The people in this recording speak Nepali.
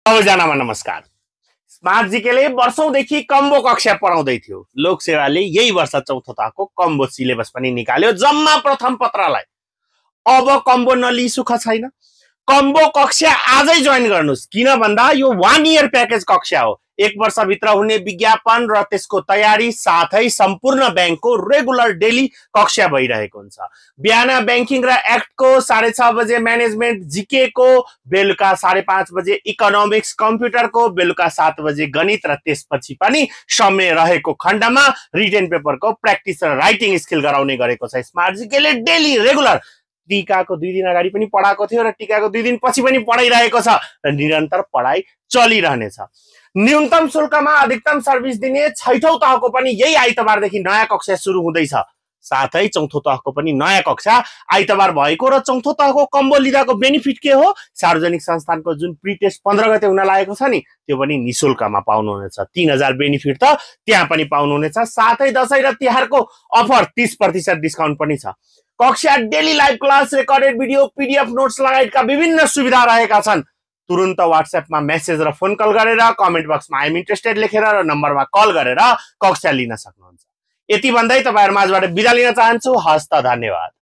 सबैजनामा नमस्कार। स्मार्ट जीकेले वर्षौंदेखि कम्बो कक्षा पढाउँदै थियो। लोक सेवाले यही वर्ष चौथो तहको कम्बो सिलेबस पनि निकाल्यो जम्मा प्रथम पत्रलाई। अब कम्बो नलिई सुख छैन। कम्बो कक्षा आजै जोइन गर्नुस्, किन भन्दा यो 1 इयर प्याकेज कक्षा हो। 1 वर्षभित्र हुने विज्ञापन र त्यसको तयारी साथै सम्पूर्ण ब्याङ्कको रेगुलर डेली कक्षा भइरहेको हुन्छ। बिहान ब्याङ्किङ र एक्टको 6:30 बजे म्यानेजमेन्ट जीकेको, बेलुका 5:30 बजे इकोनोमिक्स कम्प्युटरको, बेलुका 7 बजे गणित र त्यसपछि पनि समय रहेको खण्डमा रिटेन पेपरको प्र्याक्टिस र राइटिङ स्किल गराउने गरेको छ। स्मार्ट जीकेले डेली रेगुलर टीकाको 2 दिन अगाडि पनि पढाएको थियो र टीकाको 2 दिन पछि पनि पढाइरहेको छ र निरन्तर पढाइ चलिरहनेछ। न्यूनतम शुल्कमा अधिकतम सर्भिस दिने 6औं तहको पनि यही आइतबारदेखि नयाँ कक्षा सुरु हुँदैछ। साथै चौथो तहको पनि नयाँ कक्षा आइतबार भएको र चौथो तहको कम्बो लिँदाको बेनिफिट के हो? सार्वजनिक संस्थानको जुन प्री टेस्ट 15 गते हुन लागेको छ नि, त्यो पनि निशुल्कमा पाउनुहुनेछ। 3000 बेनिफिट त त्यहाँ पनि पाउनुहुनेछ। साथै दशैं र तिहारको अफर 30% डिस्काउन्ट पनि छ। कक्षा daily live class, recorded video, PDF notes लगायतका विभिन्न सुविधा रहेका छन्। तुरुन्त व्हाट्सएपमा मेसेज र फोन कल गरेर, कमेन्ट बक्समा आइ एम इन्ट्रेस्टेड लेखेर र नम्बरमा कल गरेर कक्षा लिन सक्नुहुन्छ। यति भन्दै तपाईहरु माझबाट बिदा लिन चाहन्छु। हस्त धन्यवाद।